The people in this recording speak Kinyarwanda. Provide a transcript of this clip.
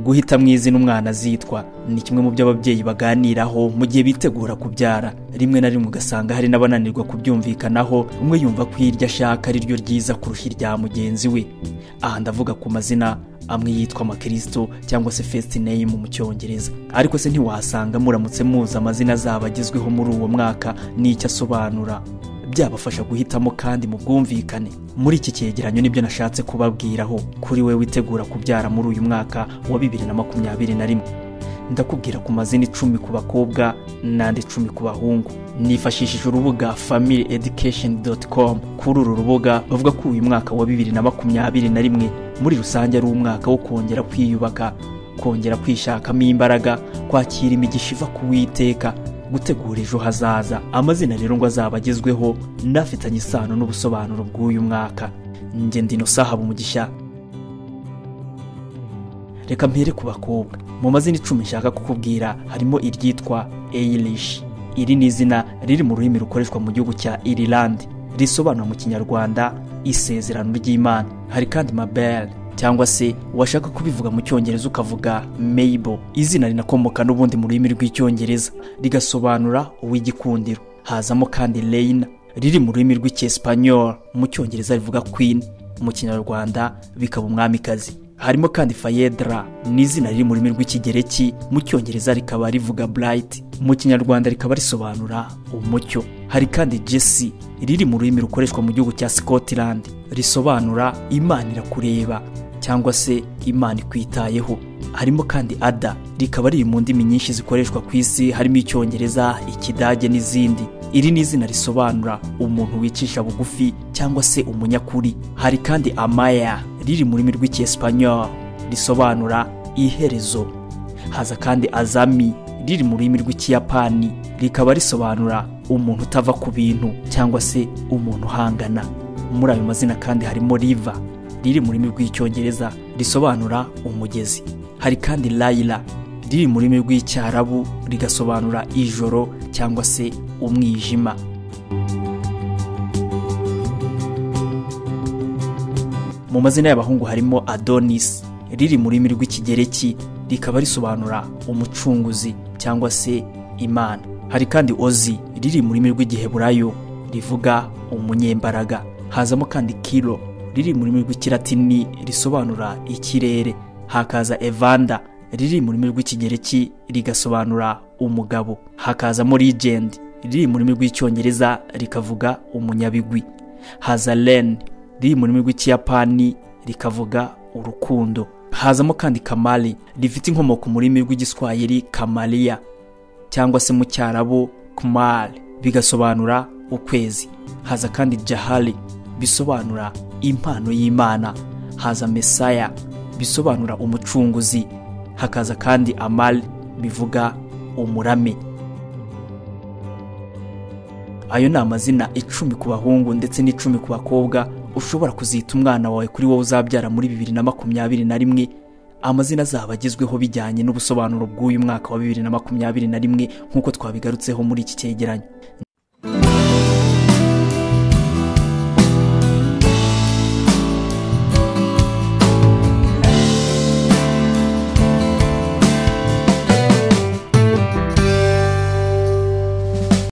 Guhitamo izina umwana azitwa ni kimwe mu byo ababyeyi baganiraho mu gihe bitegura kubyara. Rimwe na rimwe ugasanga hari n'abananirwa kubyumvikanaho, umwe yumva ko iryo ashaka ari ryo ryiza kurusha irya mugenzi we. Aha ndavuga ku mazina amwe yitwa amakristo cyangwa se first name mu Cyongereza. Ariko se ntiwasanga muramutse muzi amazina azaba agezweho muri uwo mwaka n'icyo asobanura, byabafasha guhitamo kandi mu bwumvikane. Muri iki cyegeranyo nibyo nashatse kubabwiraho kuri we witegura kubyara muri uyu mwaka wa 2021. Ndakubwira ku mazina 10 ku bakobwa n'andi 10 ku bahungu. Nifashishije urubuga familyeducation.com. Kuri uru rubuga bavuga ko uyu mwaka wa 2021 muri rusange ari umwaka wo kongera kwiyubaka, kongera kwishakamo imbaraga, kwakira imigisha iva ku Uwiteka, gutegura ejo hazaza. Amazina rero ngo azaba agezweho n'afitanye isano n'ubusobanuro bw'uyu mwaka. Njye ndi Innocent Habumugisha. Reka mpere ku bakobwa. Mu mazina 10 nshaka kukubwira harimo iryitwa Eilish. Iri ni izina riri mu rurimi rukoreshwa mu gihugu cya Ireland, risobanura mu Kinyarwanda isezerano ry'Imana. Hari kandi Mabel, cyangwa se washaka kubivuga mu Cyongereza ukavuga Mabel. Izina rinakomoka n'ubundi mu rurimi rw'Icyongereza, rigasobanura uw'igikundiro. Hazamo kandi Reina, riri mu rurimi rw'Icyesipanyol, mu Cyongereza rivuga Queen, mu Kinyarwanda bikaba umwamikazi. Harimo kandi Fayedra, ni izina riri mu rurimi rw'Ikigereki, mu Cyongereza rikaba rivuga Bright, mu Kinyarwanda rikaba risobanura umucyo. Hari kandi Jesse, riri mu rurimi rukoreshwa mu gihugu cya Scotland, risobanura Imana irakureba cyangwa se Imana ikwitayeho. Harimo kandi Ada, rikaba riri mu ndimi nyinshi zikoreshwa ku isi, harimo Icyongereza, Ikidage n'izindi. Iri ni izina risobanura umuntu wicisha bugufi cyangwa se umunyakuri. Hari kandi Amaya, riri mu rurimi rw'Icyesipanyol, risobanura iherezo. Haza kandi Azami, riri mu rurimi rw'Ikiyapani, rikaba risobanura umuntu utava ku bintu cyangwa se umuntu uhangana. Muri ayo mazina kandi harimo Riva, riri mu rurimi rw'Icyongereza, risobanura umugezi. Hari kandi Laila, riri mu rurimi rw'Icyarabu, rigasobanura ijoro cyangwa se umwijima. Mu mazina y'abahungu harimo Adonis, riri mu rurimi rw'Ikigereki, rikaba risobanura umucunguzi cyangwa se Imana. Hari kandi Ozi, riri mu rurimi rw'Igiheburayo, rivuga umunyembaraga. Hazamo kandi Kiro, riri mu rurimi rw'Ikilatini, risobanura ikirere. Hakaza Evanda, riri mu rurimi rw'Ikigereki, rigasobanura umugabo. Hakazamo Legend, riri mu rurimi rw'Icyongereza, rikavuga umunyabigwi. Haza Len, riri mu rurimi rw'Ikiyapani, rikavuga urukundo. Hazamo kandi Kamali, rifite inkomoko mu rurimi rw'Igiswahili Kamalia cyangwa se mu Cyarabu Kumal, bigasobanura ukwezi. Haza kandi Jahali, bisobanura impano y'Imana. Haza Mesaya, bisobanura umucunguzi. Hakaza kandi Amal, bivuga umurame. Ayo ni amazina 10 ku bahungu ndetse n'10 ku bakobwa ushobora kuzita umwana wawe kuri wowe uzabyara muri 2021. Amazina azaba agezweho bijyanye n'ubusobanuro bw'uyu mwaka wa 2021 nk'uko twabigarutseho muri iki cyegeranyo.